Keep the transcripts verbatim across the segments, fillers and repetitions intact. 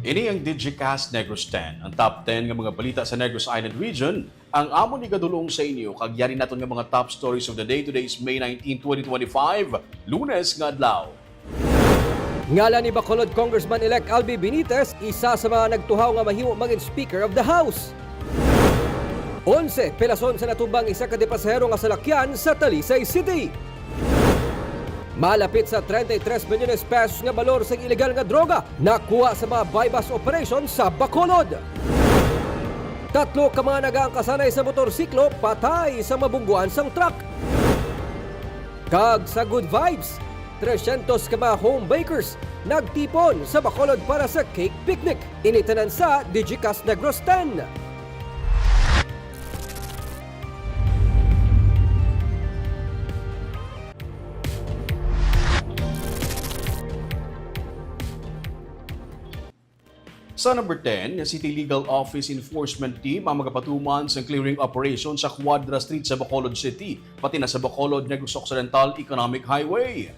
Ini ang Digicast Negros ten, ang top ten nga mga balita sa Negros Island Region, ang amon igadulong sa inyo, kag yari naton nga mga top stories of the day. Today is May nineteen, twenty twenty-five, Lunes nga adlaw. Ngalan ni Bacolod Congressman-elect Albi Benitez, isa sa mga nagtuhaw nga mahimo magin Speaker of the House. Onse pilason sa natumbang isa ka de pasahero nga salakyan sa Talisay City. Malapit sa treinta y tres milyones pesos nga balor sang ilegal nga droga nakuha sa mga buy-bust operation sa Bacolod. Tatlo ka mga nagaangkasanay sa motorsiklo patay sa mabungguan sang truck. Kag sa Good Vibes, trescientos ka mga home bakers nagtipon sa Bacolod para sa cake picnic. Ini tanan sa Digicast Negros ten. Sa number ten, City Legal Office Enforcement Team ang magapatuman sa clearing operation sa Cuadra Street sa Bacolod City, pati na sa Bacolod Negros Occidental Economic Highway.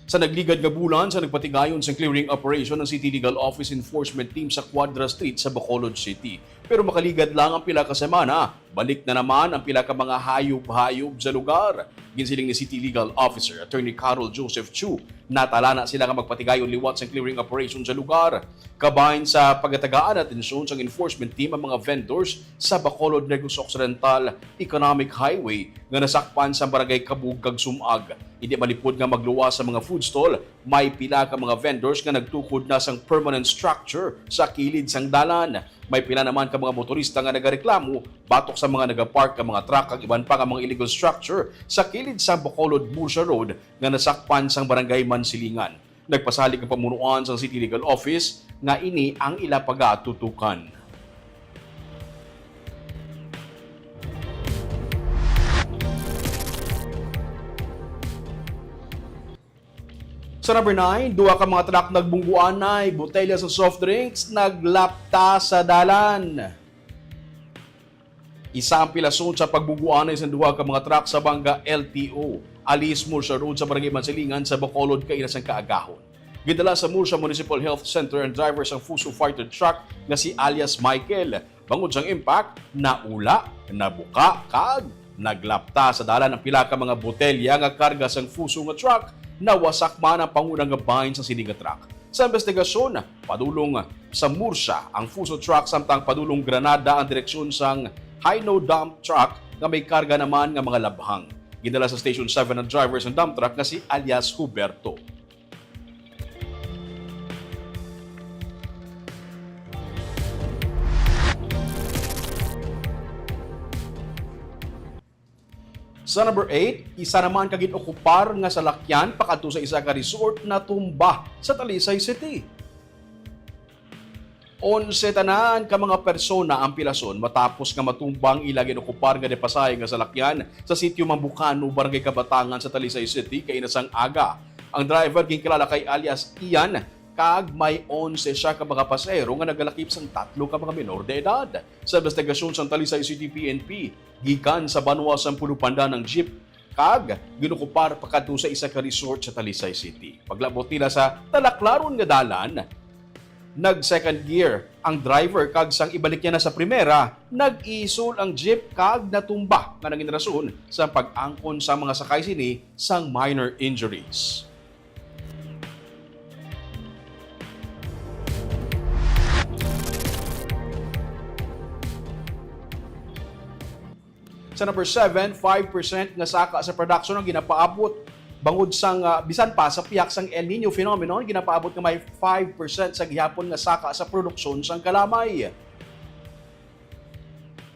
Sa nagligad nga bulan sa nagpatigayon sang clearing operation ang City Legal Office Enforcement Team sa Cuadra Street sa Bacolod City. Pero makaligad lang ang pila ka semana, balik na naman ang pila ka mga hayop-hayop sa lugar. Ginsiling ni City Legal Officer Attorney Carol Joseph Chu, natala na sila nga magpatigayon liwat sang clearing operation sa lugar. Kabahin sa pagatagaan atensyon sang enforcement team ang mga vendors sa Bacolod Negros Occidental Economic Highway nga nasakpan sa Barangay Kabug kag Sumag. Indi malipod nga magluwas sa mga food stall, may pila ka mga vendors nga nagtukod na sang permanent structure sa kilid sang dalan. May pila naman ka mga motorista nga nagareklamo batok sa mga nagapark nga mga truck kag iban pa nga mga illegal structure sa kilid sang Bacolod Murcia Road nga nasakpan sang Barangay Mansilingan. Nagpasalig ang pamunuan sang City Legal Office nga ini ang ila pagatutukan. Sa number nine, duha ka mga truck nagbungguanay, botelya sa soft drinks, naglapta sa dalan. Isa ang pilason sa pagbungguanay sang duha ka mga truck sa Banga L T O, Alice Murcia Road sa Barangay Mansilingan sa Bacolod kaina sang kaagahon. Gidala sa Murcia Municipal Health Center ang driver sang Fuso fighter truck nga si alias Michael. Bangod sang impact, naula, nabuka, kag naglapta sa dalan ang pila ka mga botelya nga karga sang Fuso nga truck. Nawasak man ang panguna nga bahin sa sini nga truck. Sa investigasyon, padulong sa Murcia ang Fuso truck, samtang padulong Granada ang direksyon sang Hino dump truck nga may karga naman nga mga labhang. Gidala sa Station seven ang driver sang dump truck nga si alias Huberto. Sa number eight, isa naman ka gin-okupar nga salakyan pakadto sa isa ka resort natumba sa Talisay City. Onse tanan ka mga persona ang pilason matapos nga matumba ang ila gin-okupar nga de pasahe nga salakyan sa sitio Mambukano, Barangay Kabatangan sa Talisay City kaina sang aga. Ang driver ginkilala kay alias Ian, kag may onse sia ka mga pasahero nga nagalakip sang tatlo ka mga menor de edad. Sa investigasyon sang Talisay City P N P, gikan sa banwa sang Pulupandan ang jeep kag ginokupar pakadto sa isa ka resort sa Talisay City. Paglabot nila sa talaklaron nga dalan, nag-second gear ang driver kag sang ibalik niya na sa primera, nag-isol ang jeep kag natumba nga nangin rason sa pag-angkon sa mga sakay sini sang minor injuries. Sa number seven, five percent nga saka sa production ang ginapaabot bangod sang, ah, bisan pa sa pihak sang El Niño phenomenon, ginapaabot nga may five percent sa gihapon nga saka sa produksyon sang kalamay.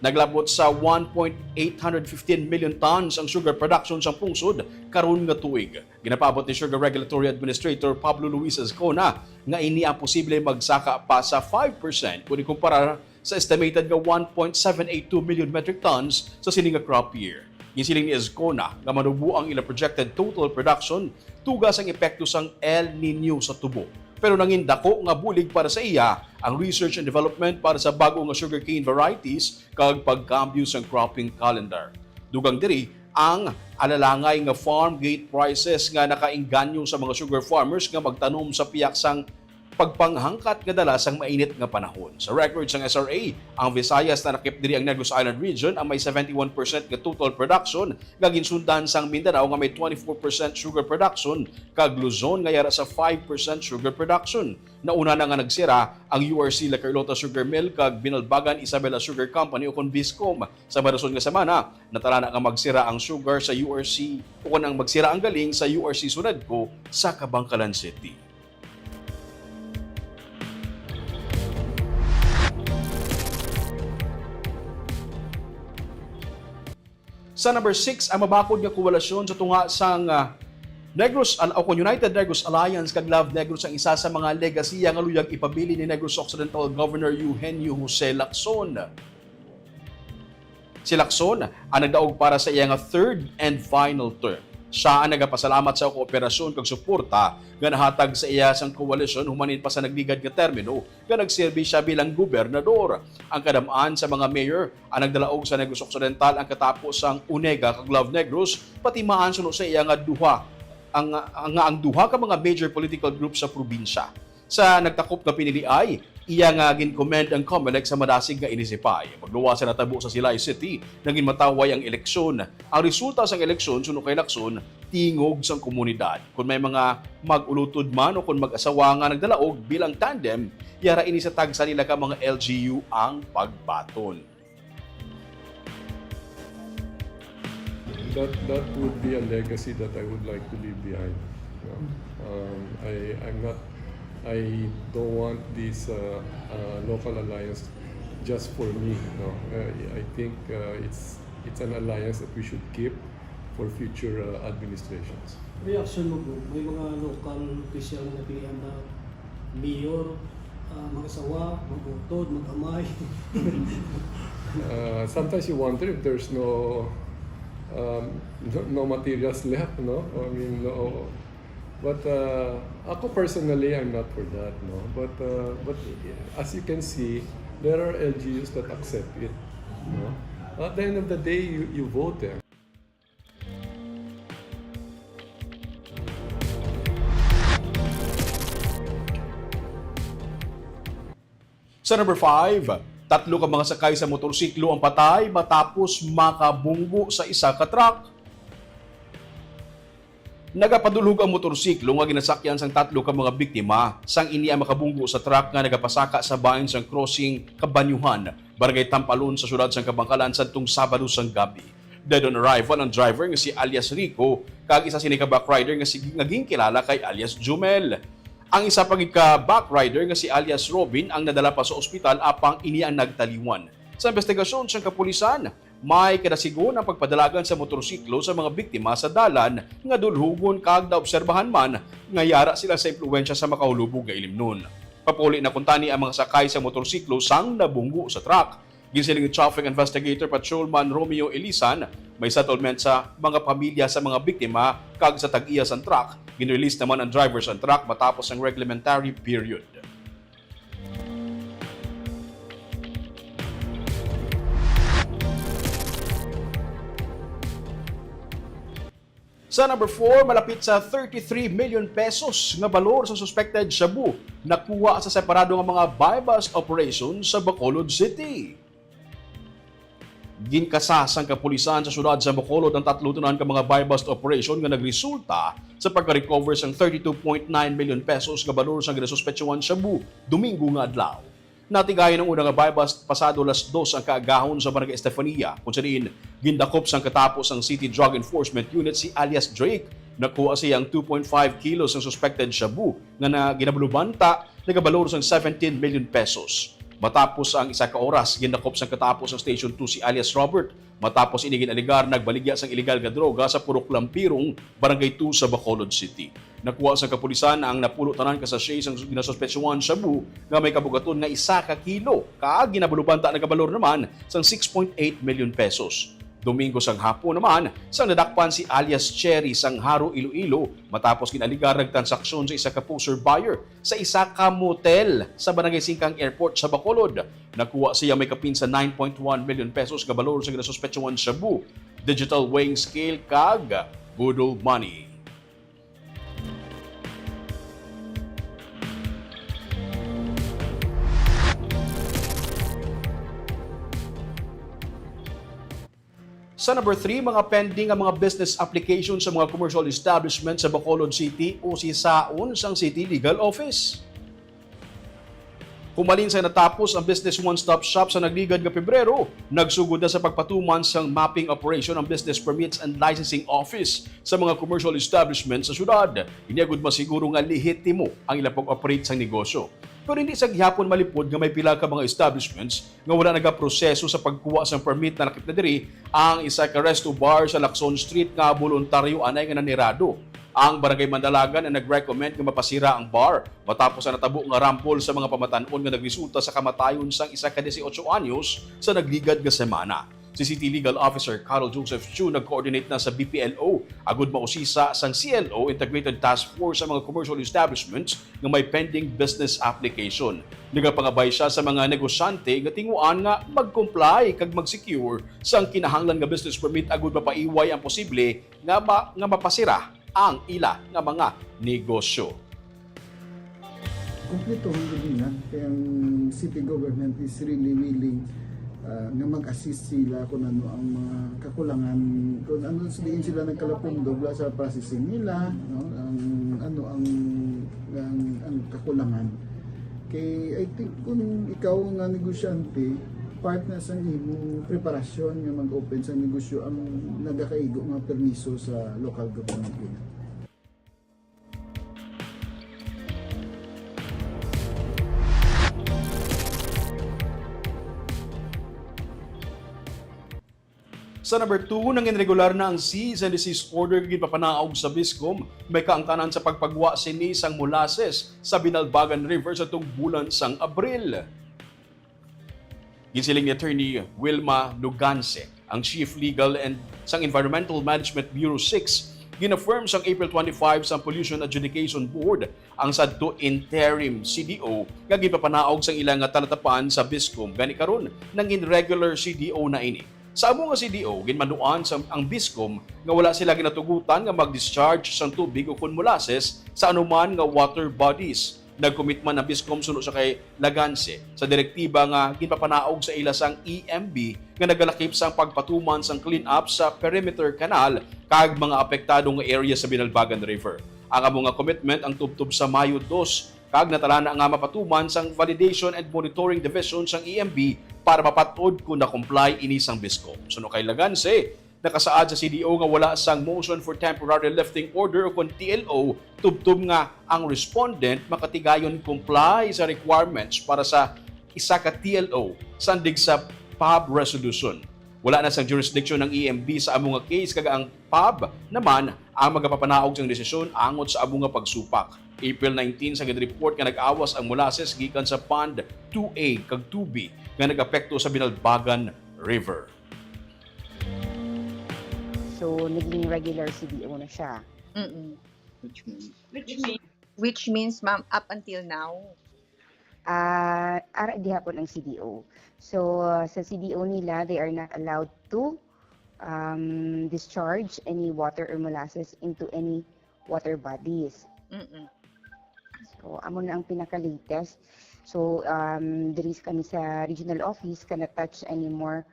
Naglabot sa one point eight hundred fifteen million tons ang sugar production sang pungsod karon nga tuig. Ginapaabot ni Sugar Regulatory Administrator Pablo Luis Azcona nga ini ang posible magsaka pa sa five percent kon ikumpara sa estimated nga one point seven eight two million metric tons sa sini nga crop year. Ginsiling ni Azcona nga manubo ang ila projected total production tuga sang epekto sang El Niño sa tubo. Pero nangin dako nga bulig para sa iya ang research and development para sa bag-o nga sugarcane varieties kag pagkambyo sang cropping calendar. Dugang diri ang alalangay nga farm gate prices nga nakaengganyo sa mga sugar farmers nga magtanom sa pihak sang pagpanghangkat nga dala sang mainit nga panahon. Sa record sang S R A, ang Visayas nanakip diri ang Negros Island Region ang may seventy-one percent nga total production, nga ginsundan sang Mindanao nga may twenty-four percent sugar production, kag Luzon nga yara sa five percent sugar production. Nauna na nga nagsira ang U R C La Carlota Sugar Mill kag Binalbagan Isabela Sugar Company, ukon BISCOM. Sa madason nga semana, natala na nga magsira ang sugar sa U R C, ukon ang magsira ang galing sa U R C Sunedco sa Kabankalan City. Sa number six, ang mabakod nga koalisyon sa tunga sang, ah, Negros Al-, o kon United Negros Alliance kag Love Negros ang isa sa mga legasiya nga luyag ipabilin ni Negros Occidental Governor Eugenio Jose Lacson. Si Lacson ang nagdaog para sa iya nga third and final term. Siya ang nagapasalamat sa kooperasyon kag suporta nga nahatag sa iya sang koalisyon human pa sa nagligad nga termino nga nagserbi siya bilang gobernador. Ang kadam-an sa mga mayor ang nagdalaog sa Negros Occidental ang katapo sang UNEGA kag Love Negros, pati maan suno sa iya nga duha ang, nga ang duha ka mga major political groups sa probinsya. Sa nagtakop nga piniliay, iya nga gin-commend ang Comelec sa madasig nga inisipay. Magluwas sa natabo sa Silay City, nagin mataway ang eleksyon. Ang resulta sang eleksyon, suno kay Lacson, tingog sang komunidad. Kon may mga mag-ulutod man o kon mag-asawa nga nagdalaog bilang tandem, yara ini sa tagsa nila ka mga L G U ang pagbaton. That, that would be a legacy that I would like to leave behind. No? Um, I, I'm not, I don't want this uh, uh, local alliance just for me. No? I, I think uh, it's, it's an alliance that we should keep for future uh, administrations. Reaction mo po, may mga local official na napilihan na mayor, uh, mag-asawa, mag-utod, mag-amay. Uh, sometimes you wonder if there's no um, no, no materials left, no? I mean, no. But uh, ako personally, I'm not for that, no. But uh, but as you can see, there are L G Us that accept it, no. At the end of the day, you, you vote, eh. Sa number five, tatlo ka mga sakay sa motorsiklo ang patay matapos makabunggo sa isa ka truck. Nagapadulhog ang motorsiklo nga ginasakyan sang tatlo ka mga biktima sang ini ang makabunggo sa truck nga nagapasaka sa bahin sang crossing Kabanyuhan, Barangay Tampalon sa siyudad sang Kabankalan sadtong Sabado sang gabi. Dead on arrival ang driver nga si alias Rico kag isa sini ka backrider nga si, nga ginkilala kay alias Jumel. Ang isa pa gid ka backrider nga si alias Robin ang nadala pa sa ospital apang ini ang nagtaliwan. Sa investigasyon sang kapulisan, may kadasigon ang pagpadalagan sa motorsiklo sa mga biktima sa dalan nga dulhogon kag naobserbahan man nga yara sila sa impluwensya sa makahulubog nga ilimnon. Papauli na kuntani ang mga sakay sa motorsiklo sang nabunggo sa truck. Ginsiling ni Traffic Investigator Patrolman Romeo Elisan, may settlement sa mga pamilya sa mga biktima kag sa tag-iya sang truck. Gin-release naman ang driver sang truck matapos ang reglementary period. Sa number four, malapit sa thirty-three million pesos nga balor sa suspected shabu nakuha sa separado nga mga buy-bust operation sa Bacolod City. Ginkasa sang kapulisan sa siyudad sa Bacolod ang tatlo tunan ka mga buy-bust operation nga nagresulta sa pagka-recover sang thirty-two point nine million pesos nga balor sang ginasuspetsuhan shabu Domingo nga adlaw. Natigayon ang una nga buy-bust pasado las dos ang kaagahon sa Barangay Estefania, kung sa diin gindakop sang katapo sang City Drug Enforcement Unit si alias Drake. Nakuha siya ang two point five kilos sang suspected shabu nga na ginabalubanta nagabalor sang seventeen million pesos. Matapos ang isa ka oras, gindakop sang katapo sang Station two si alias Robert. Matapos ini gin-alegar nagbaligya sang iligal nga droga sa Purok Lampirong, Barangay two sa Bacolod City. Nakuha sang kapulisan ang napulo tanan ka sachet sang ginasuspetsuhan shabu nga may kabugaton nga isa ka kilo kag ginabalubanta nagabalor naman sang six point eight million pesos. Domingo sang hapon naman, sang nadakpan si alias Cherry sang Jaro, Iloilo, matapos gin-alegar nagtransaksyon sa isa ka poser buyer sa isa ka motel sa Barangay Singkang Airport sa Bacolod. Nakuha siya may kapin sa nine point one million pesos nga balor sa ginasuspetsuhan shabu, digital weighing scale kag boodle money. Sa number three, mga pending nga mga business application sa mga commercial establishment sa Bacolod City usisaon sang City Legal Office. Humalin sa natapos ang Business One Stop Shop sa nagligad nga Pebrero, nagsugod na sa pagpatuman sang mapping operation ang Business Permits and Licensing Office sa mga commercial establishment sa syudad. Ini agud masiguro nga lehitimo ang ilang pag-operate sang negosyo. Pero hindi sa gihapon malipod nga may pila ka mga establishments nga wala nagaproseso sa pagkuha sang permit. Nalakip na diri ang isa ka resto bar sa Lacson Street nga boluntaryo anay nga nanirado. Ang Barangay Mandalagan ang nag-recommend nga mapasira ang bar matapos ang natabo nga rampol sa mga pamatan-on nga nagresulta sa kamatayon sang isa ka dieciocho anyos sa nagligad nga semana. Si City Legal Officer Carl Joseph Chu nag-coordinate na sa B P L O agud mausisa sang C L O Integrated Task Force sa mga commercial establishments nga may pending business application. Nagapangabay sia sa mga negosyante nga tinguhaan nga mag-comply kag mag-secure sang kinahanglan nga business permit agud mapaiway ang posible nga ma-, nga mapasira ang ila nga mga negosyo. Kumpleto ang galingan kay ang city government is really willing, ah, nga mag-assist sila kung ano ang mga kakulangan, kung ano sa diin sila nagkalapundog la sa processing nila, no? Ang ano ang, ang, ang kakulangan. Kay I think kung ikaw nga negosyante, part na sa imong preparasyon nga mag-open sa negosyo ang nagakaigo nga permiso sa local government unit. Sa number two, nangin regular na ang cease and desist order nga ginpapanaog sa BISCOM. May kaangtanan sa pagpagwa sini sang molasses sa Binalbagan River sa tungbulan sang Abril. Ginsiling ni Attorney Wilma Luganse, ang Chief Legal and sang Environmental Management Bureau six, gin-affirm sang April twenty-five sang Pollution Adjudication Board ang sadto interim C D O nga ginpapanaog sang ila nga talatapan sa BISCOM. Gani karon, nangin regular C D O na ini. Sa amo nga C D O, ginmanuan sa ang BISCOM nga wala sila ginatugutan nga mag-discharge sang tubig ukon molasses sa anuman nga water bodies. Nag-commit man ang BISCOM suno sa kay Laganse sa direktiba nga ginpapanaog sa ila sang E M B nga nagalakip sang pagpatuman sang clean-up sa perimeter canal kag mga apektado nga area sa Binalbagan River. Ang amo nga commitment ang tubtob sa Mayo dos, kag natalana nga mapatuman sang validation and monitoring division sang E M B para mapat-od kon na-comply ini sang BISCOM. Suno kay Laganse, nakasaad sa C D O nga wala sang motion for temporary lifting order o kon T L O, tubtob nga ang respondent makatigayon comply sa requirements para sa isa ka T L O sandig sa pub resolution. Wala na sang jurisdiction ang E M B sa amo nga case, kag ang pub naman ang magapapanaog sang desisyon angot sa amo nga pagsupak. April nineteen sa gin-report nga nag-awas ang molasses gikan sa Pond two A kag two B nga nag-apekto sa Binalbagan River. So, naging regular C D O na siya. Mm-mm. Which means, Which means, Which means, ma'am, up until now. Ah, ara gihapon ang C D O. So, uh, sa C D O nila, they are not allowed to um, discharge any water or molasses into any water bodies. Mm-mm. So, amo na ang pinaka-latest. So, um, diri kami sa regional office cannot touch anymore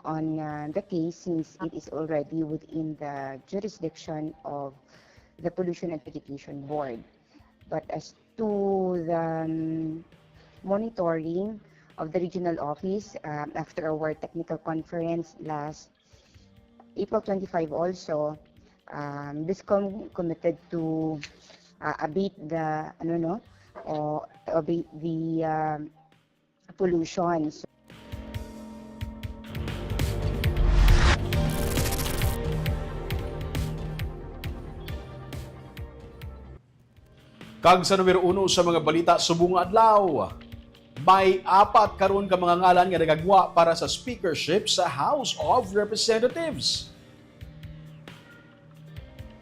on uh, the case since it is already within the jurisdiction of the Pollution Adjudication Board. But as to the um, monitoring of the regional office, um, after our technical conference last April twenty-five also, um, BISCOM committed to uh, abate the, ano no, o abate the um, pollution. So, Kag sa numero uno sa mga balita subong nga adlaw, may apat karon ka mga ngalan nga nagagwa para sa speakership sa House of Representatives.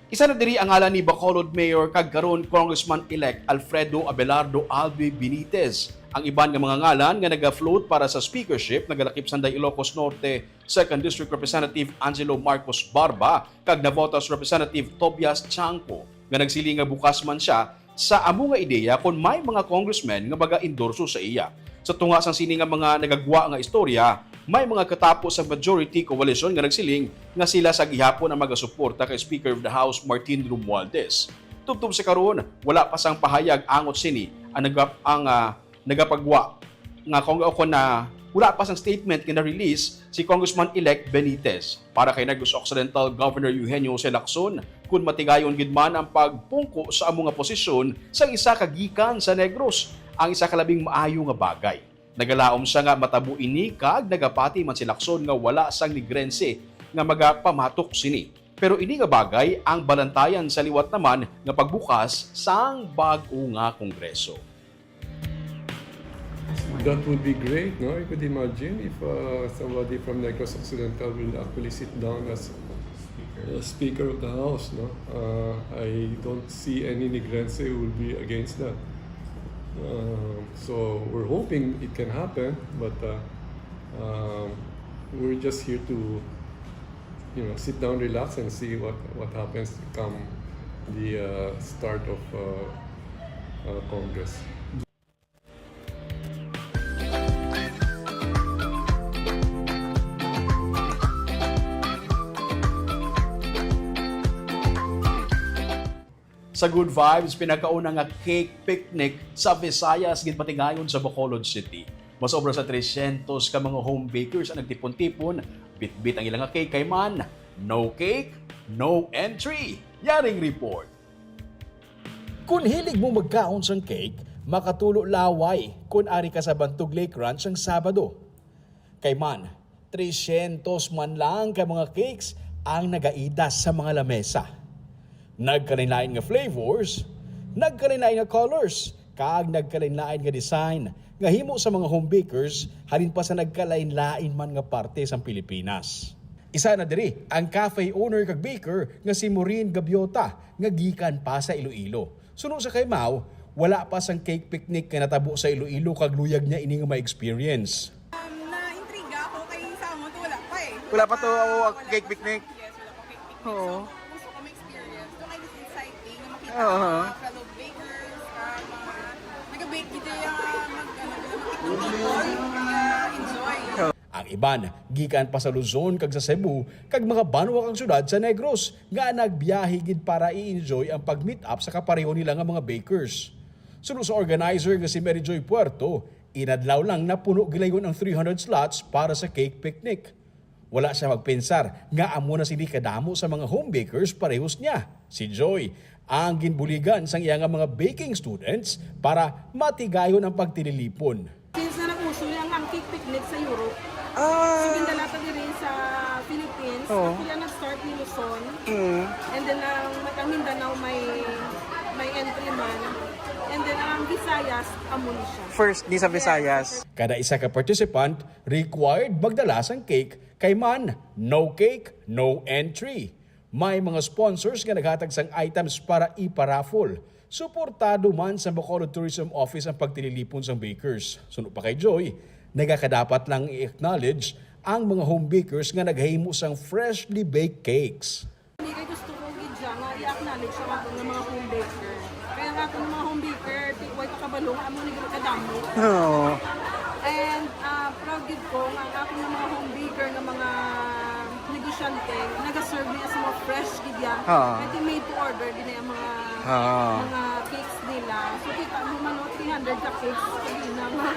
Isa na diri ang ngalan ni Bacolod Mayor kag karon Congressman-elect Alfredo Abelardo Albi Benitez. Ang iban nga mga ngalan nga naga-float para sa speakership nagalakip sanday Ilocos Norte Second District Representative Angelo Marcos Barba kag Navotas Representative Tobias Chanco, nga nagsiling nga bukas man sia sa amo nga ideya kon may mga congressmen nga maga-endorso sa iya. Sa tunga sang sini nga mga nagagwa nga istorya, May mga katapo sa majority coalition nga nagsiling nga sila sa gihapon ang magasuporta kay Speaker of the House Martin Romualdez. Tubtob sa karon, wala pa sang pahayag angot sini ang nagap ang ah, nagapagwa nga kung o kon na wala pa sang statement nga na-release si Congressman-elect Benitez. Para kay Negros Occidental Governor Eugenio Jose Lacson, kun matigayon gid man ang pagpungko sa amo nga posisyon sang isa ka gikan sa Negros, ang isa ka labing maayo nga bagay. Nagalaom sia nga matabo ini kag nagapati man si Lacson nga wala sang Negrense nga magapamatok sini. Pero ini nga bagay ang balantayan sa liwat naman nga pagbukas sang bag-o nga Kongreso. That would be great, no? I could imagine if uh, somebody from Negros Occidental will actually sit down as uh, Speaker of the House, no? Uh, I don't see any Negrense who will be against that. Uh, so we're hoping it can happen, but uh, um, we're just here to, you know, sit down, relax, and see what, what happens come the uh, start of uh, uh, Congress. Sa Good Vibes, pinakauna nga cake picnic sa Visayas ginpatigayon sa Bacolod City. Masobra sa tresyentos ka mga home bakers ang nagtipon-tipon, bitbit ang ilang cake kay man, no cake, no entry. Yaring report. Kung hilig mo magkaon sang cake, makatulo laway kung ari ka sa Bantog Lake Ranch ang Sabado. Kay man, tresyentos man lang ka mga cakes ang nagaidas sa mga lamesa. Nagkalainlain nga flavors, nagkalainlain nga colors, kag nagkalainlain nga design nga himo sa mga home bakers halin pa sa nagkalainlain man nga parte sang Pilipinas. Isa na diri ang cafe owner kag baker nga si Maureen Gaviota nga gikan pa sa Iloilo. Suno sa kay Mau, wala pa sang cake picnic nga natabo sa Iloilo kag luyag niya ini nga ma-experience. Um, na-intriga ako kay sa amo to wala pa eh. Wala pa to, oh, cake picnic. Yes, wala pa cake picnic. Oo. So, gusto ko ma-experience. Doon ay exciting na makita Oo. ang mga fellow bakers, ah, mga nag-bake dito yung mag, ano, makita people, kaya enjoy. Ang iban gikan pa sa Luzon kag sa Cebu kag mga banwa kag syudad sa Negros nga nagbiyahe gid para i-enjoy ang pag-meet up sa kapareho nila nga mga bakers. Suno sa organizer nga si Mary Joy Puerto, inadlaw lang napuno gilayon ang three hundred slots para sa cake picnic. Wala siya magpensar nga amo na sini kadamo sa mga home bakers parehos niya. Si Joy ang ginbuligan sang iya nga mga baking students para matigayon ang pagtililipon. Since na nag-uso niya ang cake picnic sa Europe, so Ah, gindala ta diri sa Philippines, Oo. Ako yan nag-start ni Luzon, mm. And then ang, ang Mindanao may may entry man. And then ang Visayas, amo ni siya. First ni sa Visayas. Kada isa ka participant required magdala sang cake kay man, no cake, no entry. May mga sponsors nga naghatag sang items para iparaffle. Suportado man sa Bacolod Tourism Office ang pagtililipon sang bakers. Suno pa kay Joy, nagakadapat lang i-acknowledge ang mga home bakers nga naghimo sang freshly baked cakes. Hindi kay gusto ko gid siya nga i-acknowledge ang aton nga mga home baker. Kaya ang aton nga mga home baker, ti way pa kabalo nga amo ni kadamo. Oo. And ah, proud gid ko nga ang aton nga mga home baker nga mga negosyante, nagaserve niya sa mga fresh gid ya. Ah. Kay made to order gid na yung mga Ah. mga cakes nila. So kita mo man no, three hundred ka cakes sa gina nga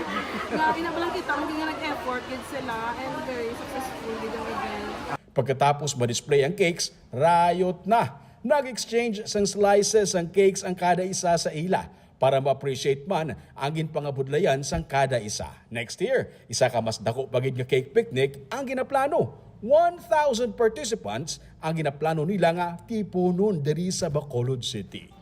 nga ina lang kita mo nga nag-effort gid sila and very successful gid ang event. Pagkatapos ma-display ang cakes, riot na. Nag-exchange sang slices ang cakes ang kada isa sa ila para ma-appreciate man ang ginpangabudlayan sang kada isa. Next year, isa ka mas dako pa gid nga cake picnic ang ginaplano. One thousand participants ang ginaplano nila nga tipunon diri sa Bacolod City.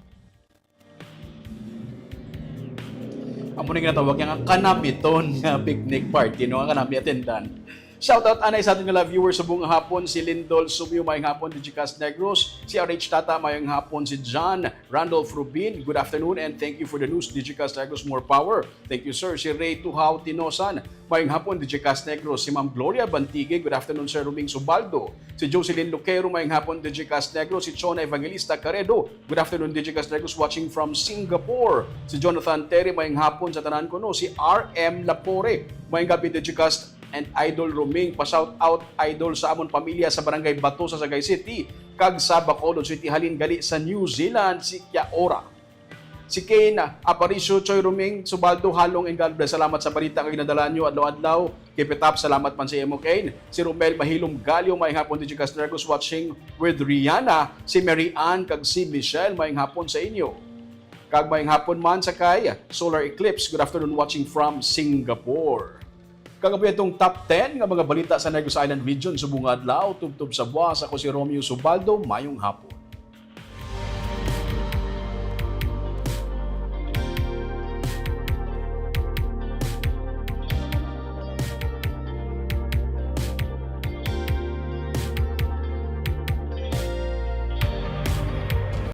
Amo ni nga tawag nga kanamiton nga picnic party, no, nga kanami atendan. Shout out anay sa aton nga live viewers subong nga hapon, si Lindol Sumio, mayong hapon, Digicast Negros, si R H Tata, mayong hapon, si John Randolph Rubin, good afternoon and thank you for the news, Digicast Negros, more power. Thank you, sir. Si Ray Tuhao Tinosan, mayong hapon, Digicast Negros. Si Ma'am Gloria Bantigue, good afternoon, Sir Ruming Subaldo. Si Jocelyn Luquero, mayong hapon, Digicast Negros. Si Chona Evangelista Caredo, good afternoon, Digicast Negros, watching from Singapore. Si Jonathan Terry, mayong hapon sa tanan kuno. Si R M Lapore, mayong gabi, Digicast and Idol Roming. Pa-shout out, Idol, sa amon pamilya sa Barangay Bato sa Sagay City kag sa Bacolod City. Halin gali sa New Zealand si Kiaora. Si Kane Aparicio, Choy Roming, Subaldo, Halong, and God bless. Salamat sa balita nga ginadala nyo adlaw-adlaw. Keep it up. Salamat man sa imo, Kane. Si Romel Mahilom Galio, maayong hapon, D J Castrego, watching with Rihanna. Si Mary Ann kag si Michelle, maayong hapon sa inyo. Kag maayong hapon man sa kay Solar Eclipse. Good afternoon, watching from Singapore. Kagabi atong top ten nga mga balita sa Negros Island Region subong nga adlaw, tubtob sa buwas. Ako si Romeo Subaldo, mayong hapon.